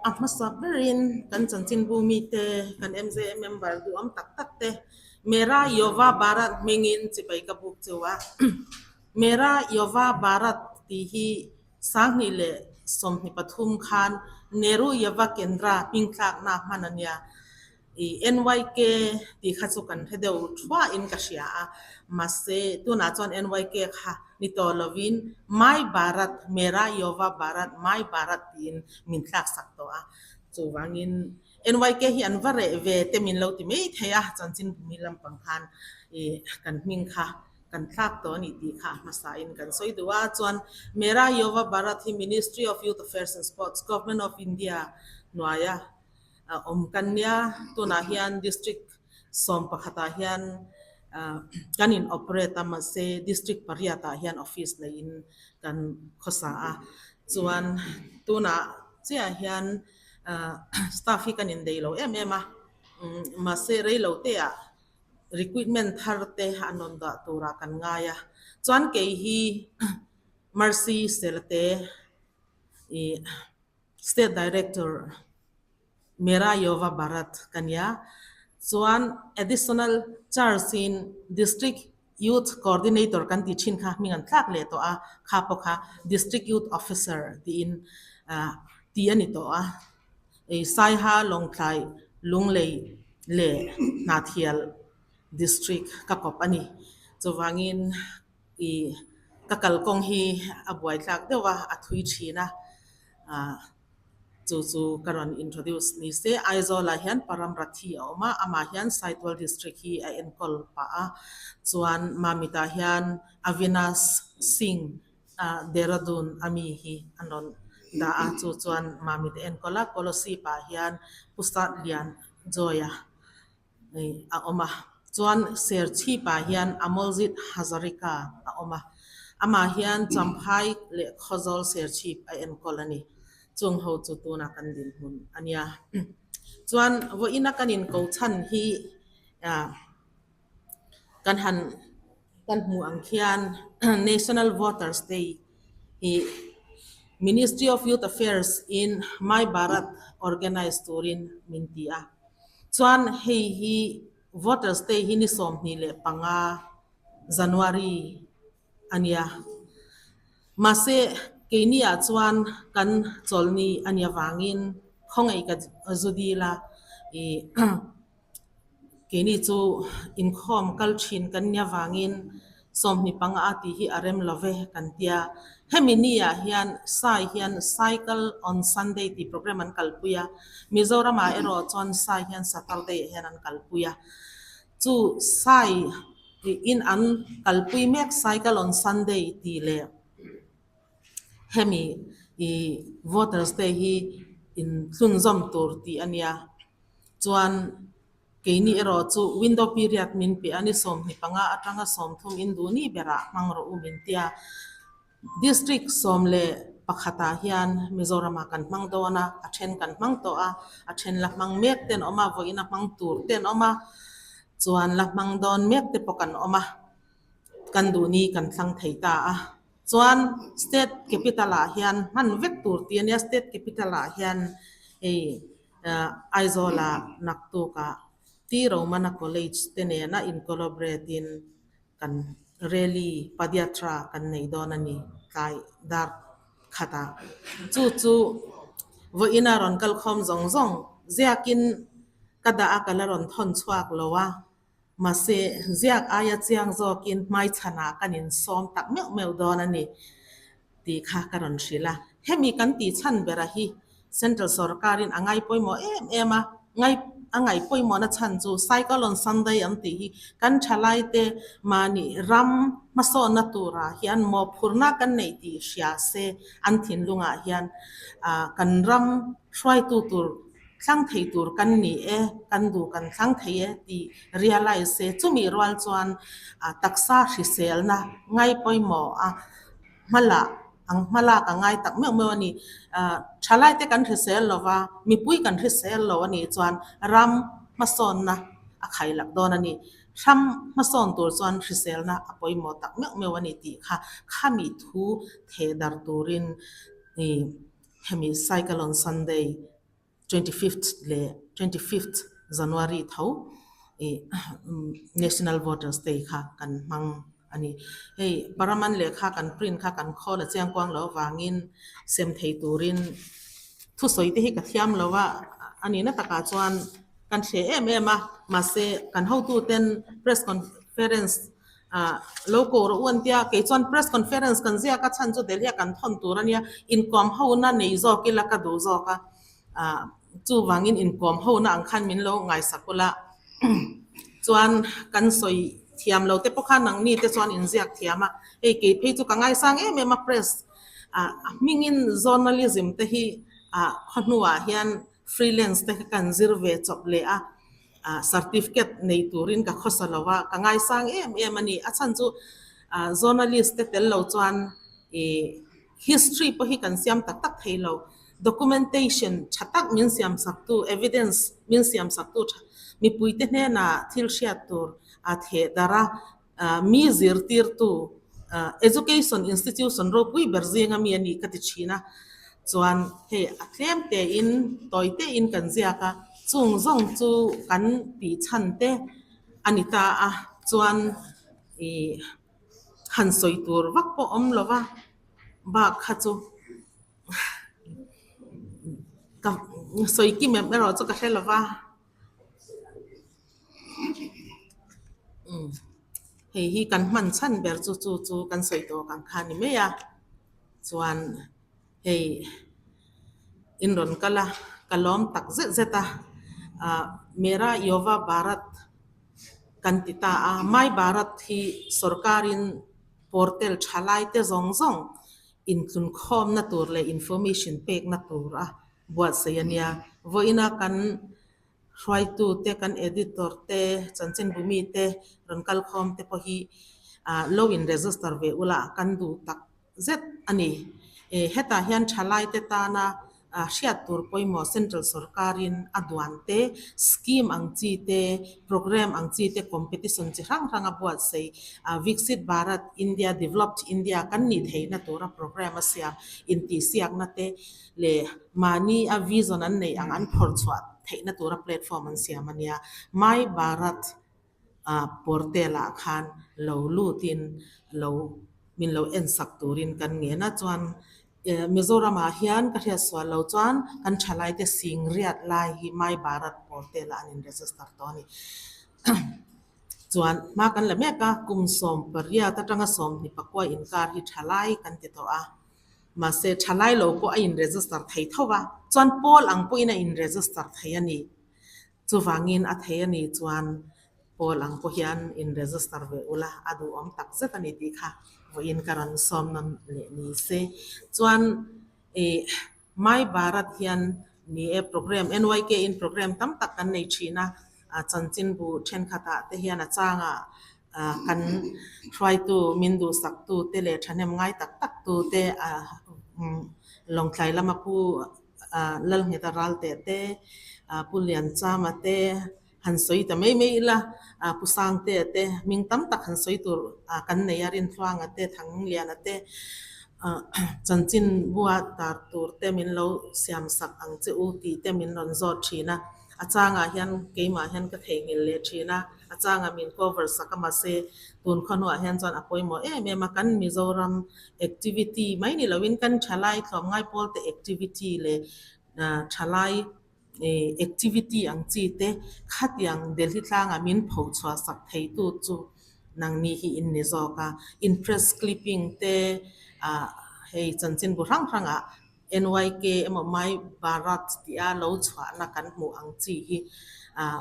A hmasa berin kan chanchinbu mite, kan MZA member duhawm tak tak te Mera Yuva Bharat hmingin chibai ka buk cheu a. Mera Yuva Bharat tih hi 2023 khan Nehru Yuva Kendra hmingthlakna hman a nia. I NYK tih kha chu kan hre deuh thuahin ka hria a, mahse tunah chuan NYK kha ni tawh lovin My Bharat, Mera Yuva Bharat, My Bharat tiin min thlaksak tawh a. Chuvangin NYK hi an va reh ve te min lo ti mai thei a, chanchin bumi lampang khan i kan hming kha kan thlak tawh a nih tih kha a hmasain kan sawi duh a. Chuan Mera Yuva Bharat hi Ministry of Youth Affairs and Sports, Government of India hnuaia a awm kan nia. Tunah hian district 11 ah hian kan in operate a mahse district pariat ah hian office neiin kan khawsa a. Chuan tunah chiah hian staff hi kan indeih lo em em a mahse rei lo te ah recruitment thar te an rawn dah turah kan ngai a. Chuan kei hi Mercy Selte ih State Director Mera Yuva Bharat ka nia. Chuan Additional Charge in District Youth Coordinator kan tih thin kha hming an thlak leh tawh a, kha pawh kha District Youth Officer tiin tih a ni tawh a. Saiha Lawngtlai Lunglei leh Hnahthial District ka kawp a ni. Chuvangin i ka kalkawng hi a buaithlak deuh a, a thui thin a. Chu chu ka rawn introduce ni se. Aizawl ah hian Param Rathi a awm a, amah hian Saitual District hi a enkawl pah a. Chuan Mamit ah hian Avinash Singh Dehradun ami hi an rawn dah a, chu chuan Mamit a enkawl a. Kolasib ah hian Pu Satlian Joy-a a awm a. Chuan Serchhip ah hian Amoljit Hazarika a awm a. Amah hian Champhai leh Khawzawl Serchhip a enkawl a ni. Chung ho chu tunah kan dinhmun a nia. Chuan vawiina kan inko chhan hi kan han kan hmuh ang khian National Voters Day hi Ministry of Youth Affairs in My Bharat organise turin min ti a. Chuan hei hi Voters Day hi ni 25 January a nia. Mahse keini ah chuan kan chawlhni a nia vangin khawngaih ka zu dil a ih Keini chu inkhawm kal thin kan nia vangin 25 a tih hi a rem lo ve kan tia. Hemi ni ah hian Sai hian Cycle on Sunday tih program an kalpui a, Mizoram ah erawh chuan Sai hian Saturday ah hian an kalpui a. Chu Sai in an kalpui mek Cycle on Sunday tih leh hemi ih Voters Day hi inthlunzawm tur tih a nia. Chuan keini erawh chu window period min pe a ni 25 atanga 30 in duh ni berah hmang rawh u min tia. District 11 ah hian Mizoramah kan hmang dawn a, a then kan hmang tawh a, a then la hmang mek te an awm a, vawiin a hmang tur te an awm a, chuan la hmang dawn mek te pawh kan awm a, kan duh ni kan thlang thei ta a. Chuan state capital ah hian hman vek tur tih a nia, state capital ah hian hei Aizawla naktukah T Romana College te nena in collaborate in kan rally Padyatra kan nei dawn a ni tlai dar khatah. Chu chu vawiina rawn kalkhawm zawng zawng ziakin ka dah a ka la rawn thawn chhuak lo a, mahse ziak aia chiang zawkin hmaichhanah kan insawm tak meuh meuh dawn a ni. tih kha ka rawn hrilh a. Hemi kan tih chhan bera hi Central sorkarin a ngai pawimawh em em a, ngai a ngaih pawimawhna chhan chu Cycle on Sunday an tih hi kan thalaite mahni ram hmasawnna turah hian mawhphurhna kan neih tih hria se an thinlungah hian kan ram hruaitu tur thlang thei tur kan ni e, kan duh kan thlang thei e tih realize se chumi rual chuan taksa hriselna ngai pawimawh a hmala ang hmalak a ngai tak meuh meuh a ni. Thalaite kan hrisel lo va, mipui kan hrisel lo a nih chuan ram hmasawnna a khailak dawn a ni. Ram hmasawn tur chuan hriselna a pawimawh tak meuh meuh a ni tih kha khami thu theh dar turin hemi Cycle on Sunday. 25th leh 25th January tho ih National Voters Day kha kan hmang a ni. Hei Paraman lehkha kan print kha kan khawl a chiang kuang loh avangin sem thei turin thusawi te hi ka thiam lo a, a nihna takah chuan kan hre em em a, mahse kan hotuten press conference ah lo ko rawh u an tia, kei chuan press conference kan ziak a chhan chu Delhi a kan thawn tur a nia, inkawm hona nei zawk ila ka duh zawk a, ah chuvangin inkawm hona ang khan min lo ngaisak ula chuan kan sawi thiam lo te pawh khan nangni te chuan inziak thiam a, hei kei phei chu ka ngaisang em em a press ah a hmingin journalism te hi ah khawhnuah hian freelance te kha kan zir ve chawp leh a, ah certificate nei turin ka khawsa lo a, ka ngaisang em em a ni. A chhan chu ah journalist te tel lo chuan ih history pawh hi kan siam tak tak thei lo. Documentation tha tak min siam sak tu, evidence min siam sak tu tha mipuite hnenah thil hriat tur a theh darh a, ah mi zirtirtu ah education institution ropui ber zinga mi a nih ka ti thin a, chuan hei a tlem tein tawi tein kan ziak a, chung zawng chu kan tih chhan te a ni ta a, chuan ih han sawi tur vak pawh awm lo va, bak kha chu ka sawi kim em erawh chu ka hre lo va. Hei hi kan hman chhan ber chu chu chu kan sawi tawk ang kha a ni mai a, chuan hei in rawn kal a, ka lawm tak zet zet a, ah Mera Yuva Bharat kan ti ta a, My Bharat hi sorkarin portal tha lai te zawng zawng intlunkhawmna tur leh information pekna tur a buatsaih a nia. Vawiina kan hruaitu te, kan editor te, chanchinbu mi te rawn kal khawm te pawh hi ah lo in register ve ula kan duh tak zet a ni. Hetah hian thalai te tana hriat tur pawimawh central sorkarin a duan te, scheme ang chi te, programme ang chi te, competition chi hrang hrang a buatsaih Viksit Bharat India, Developed India kan nih theihna tura programme a siam intihsiakna te leh mahni a vision an neih ang an phawrh chhuah theihna tura platform an siam a nia. My Bharat portal ah khan lo lutin lo min lo en sak turin kan ngen a chuan Mizoram ah hian ka hriat sual lo chuan kan thalai te sing riat lai hi My Bharat portal ah an in register tawh a ni. Chuan hma kan la mek a kum 18 atanga 24 inkar hi thalai kan ti tawh a. Mahse, thalai lo pawh a in register thei tho va, chuan pawl ang pawhin a in register thei a ni. Chuvangin a thei a nih chuan pawl ang pawh hian in register ve ula, a duhawm tak zet a ni tih kha vawiin ka rawn sawm nawn leh ni se. Chuan ih My Bharat hian ni e program, NYK in program tam tak kan nei thin a, chanchinbu thenkhatah te hian a changah Kan hruaitu, min duhsaktu te leh thahnem ngai tak tak tu te Lawngtlai lama Pu Lalngheta Ralte te, Pu Lianchama te han sawi ta mai mai ila, Pu Sangtea te hming tam tak han sawi tur kan nei a, Rintluanga te, Thangliana te chanchin bua tar tur te min lo siamsak ang che u tih te min rawn zawt thin a. A changah hian keimah hian ka theihnghilh leh thin a, a changah min cover sak a mahse tun khawhnuah hian chuan a pawimawh em em a, kan Mizoram activity mai ni loin kan thalai tlawmngai pawl te activity leh thalai activity ang chi te khatiang Delhi tlangah min pho chhuah sak thei tu chu nangni hi in ni zawk a, in press clipping te ah hei chanchinbu hrang hrangah NYK emaw My Bharat tih a lo chhuahna kan hmuh ang chi hi ah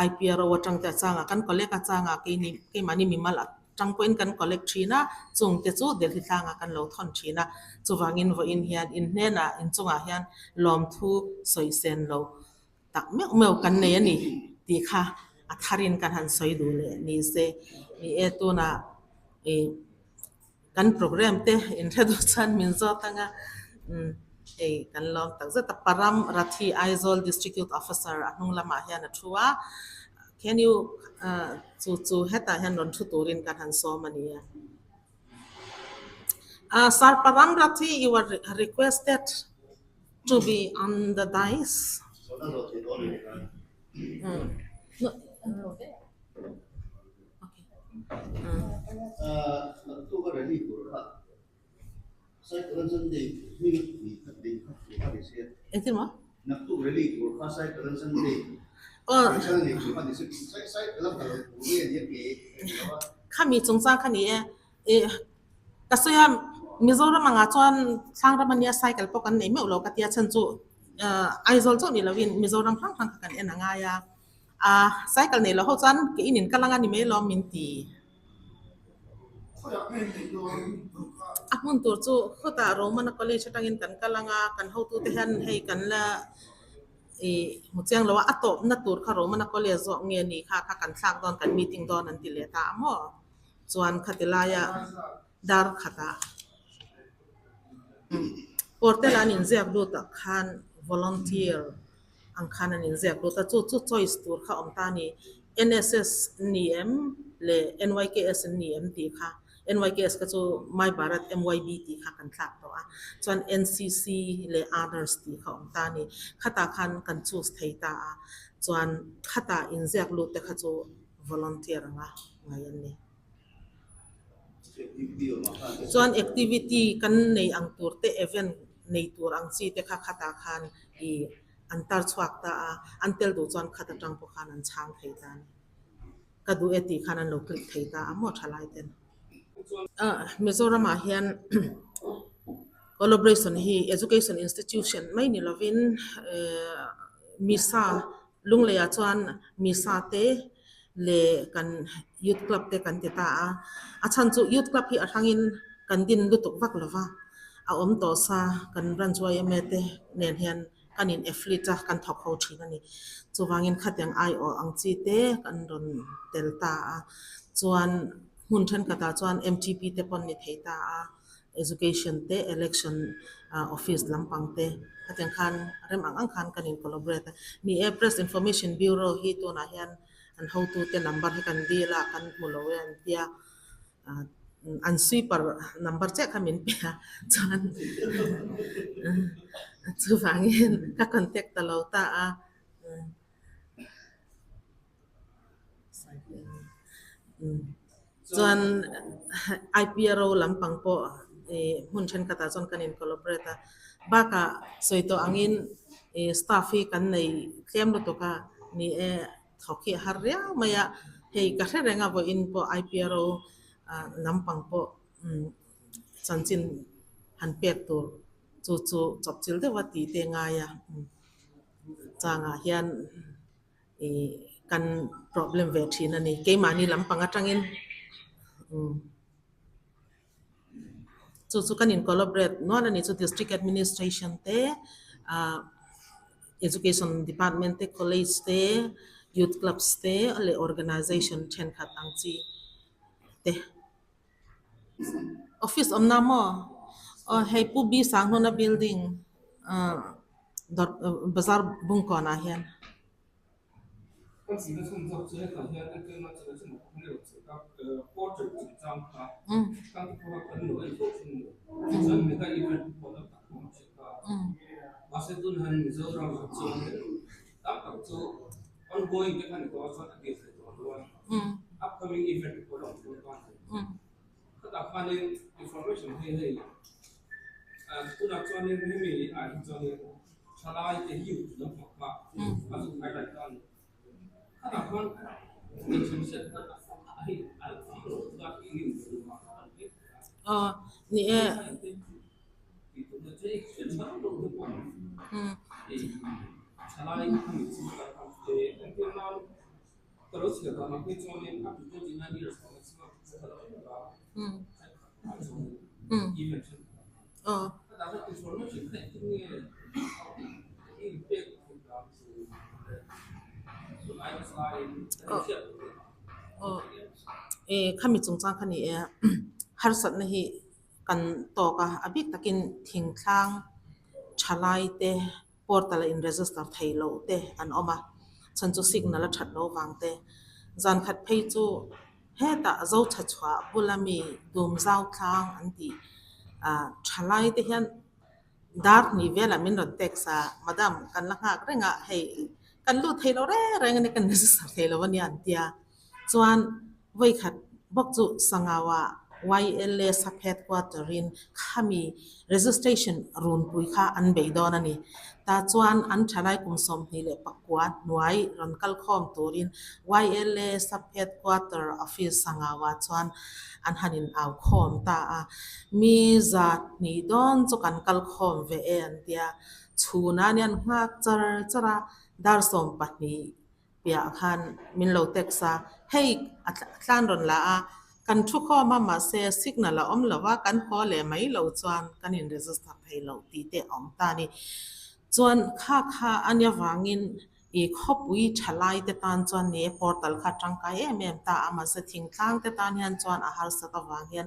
IPRO atang te a changah kan collect a changah keini keimahni mimal atang pawhin kan collect thin a, chung te chu Delhi tlangah kan lo thawn thin a, chuvangin vawiin hian in hnenah inchungah hian lawmthu sawi sen lo tak meuh meuh kan nei a ni tih kha a tharin kan han sawi duh leh ni se ni e tunah ih Kan program te inhre duh chuan min zawt ang a, umm hei kan lawm tak zet a, Param Rathi Aizawl District Youth Officer a hnung lamah hian a thu a, can you ah chu chu hetah hian rawn thu turin kan han sawm a ni a. Ah Sir Param Rathi you are requested to be on the dais. Engtin maw? Khami chungchang kha ni e. Ka sawi a, Mizoram angah chuan Thlangram ania cycle pawh kan nei meuh lo ka tia chhan chu Aizawl chauh ni lovin Mizoram hrang hrang kha kan en a ngai a. Cycle nei lo ho chuan ke in in kal anga ni mai lawm min ti. A hmun tur chu khawtah Romana College atangin kan kal anga kan hotute hian hei kan la ih hmu chiang lo a, a tawpna tur kha Romana College zawk nge ni kha kha kan thlak dawn kan meeting dawn an ti leh ta a maw? Chuan khati laia dar khatah portal an inziak lut ah khan volunteer ang khan an inziak lut a, chu chu choice tur kha awm ta a ni. NSS ni em leh NYKS ni em tih kha, NYKS kha chu My Bharat MYB tih kha kan thlak tawh a, chuan NCC leh others tih kha awm ta a ni. Khatah khan kan choose thei ta a, chuan khatah inziak lut te kha chu volunteer anga ngai an ni. Chuan activity kan nei ang tur te event nei tur ang chi te kha khatah khan ih an tar chhuak ta a, an tel duh chuan khat atang pawh khan an chhang thei ta a ni. Ka duh e tih khan an lo click thei ta a maw thalai ten. Mizoram ah hian collaboration hi education institution mai ni lovin misa Lungleiah chuan Misa te leh kan Youth Club te kan ti ta a, a chhan chu Youth Club hi a hrangin kan din lutuk vak lo va, a awm tawh sa kan branch yma te nen hian kan in affiliate a kan thawk ho thin a ni. Chuvangin khatiang aiawh ang chi te kan rawn tel ta a, chuan hmun thenkhatah chuan MTP te pawn ni thei ta a. Education te election office lampang te khatiang khan rem ang ang khan kan in collaborate a ni e. Press Information Bureau hi tunah hian an hotute number hi kan dil a kan hmu lo e an tia an sweeper number chiah kha min pe a chuan chuvangin ka contact ta lo ta a. Chuan IPRO lampang pawh ih hmun thenkhatah chuan kan in collaborate a, bakah sawi tawh angin ih staff hi kan nei tlem lutuk a, ni e thawk hi a har riau mai a, hei ka hre reng a vawiin pawh IPRO lampang pawh chanchin han pek tur chu chu chawpchilh deuh a tih te ngai a changah hian. Ih kan problem ve thin a ni. Keimahni lampang atangin umm chu chu kan in collaborate nual a ni chu district administration te ah education department te college te youth clubs te leh organization thenkhat ang chi te. Office awmna maw? Aw hei Pu B Sanghnuna building ah dawr bazar bungkawnah hian. Aw ni e. Khami chungchang kha ni e harsatna hi kan tawk a, a bik takin thingtlang thalai te portal a in register thei loh te an awm a, chhan chu signal a that loh vang te. Zan khat phei chu hetah zo tha chhuah bula mi dum zau tlang an tih ah thalai te hian. Dar hnih velah min rawn text a, Madam, kan la nghak reng a, hei kan lut thei lo reng reng a nia, kan register thei lo a nia an ti a. Chuan vawikhat bawk chu Sangaua YLA Sub Headquarter in khami registration runpui kha an bei dawn a ni. Tah chuan an thalai kum 24 hnuai rawn kal khawm turin YLA Sub Headquarter Office Sangaua chuan an han in au khawm ta a. Mi 200 dawn chu kan kal khawm ve e an tia. Chhunah ania an nghak char char a, dar 12 piah khan min lo text a, hei a tlan rawn la a, kan thu khawm a mahse signal a awm lo a, kan haw leh mai lo chuan kan in register thei lo tih te a awm ta a ni. Chuan kha kha a nia vangin i khawpui tha lai te tan chuan ni e portal kha tangkai em em ta a, mahse thingtlang te tan hian chuan a harsat avang hian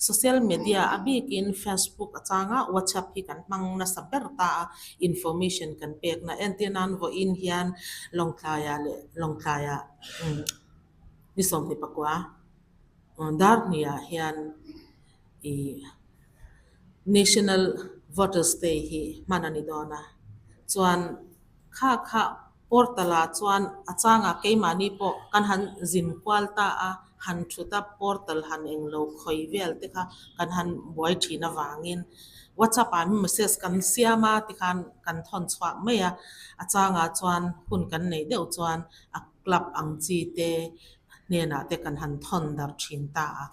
social media a bikin Facebook atanga WhatsApp hi kan hmang nasa ber ta a, Information kan pekna entir nan vawiin hian Lawngtlaiah leh Lawngtlaiah ni 29 dar hniah hian ih National Voters Day hi hman a ni dawn a, chuan kha kha portal ah chuan a changah keimahni pawh kan han zin kual ta a, han thut a portal han englo khawi vel te kha kan han buai thin avangin WhatsApp ah message kan siam a tikhan kan thawn chhuak mai a, a changah chuan hun kan neih deuh chuan a club ang chi te hnenah te kan han thawn darh thin ta a.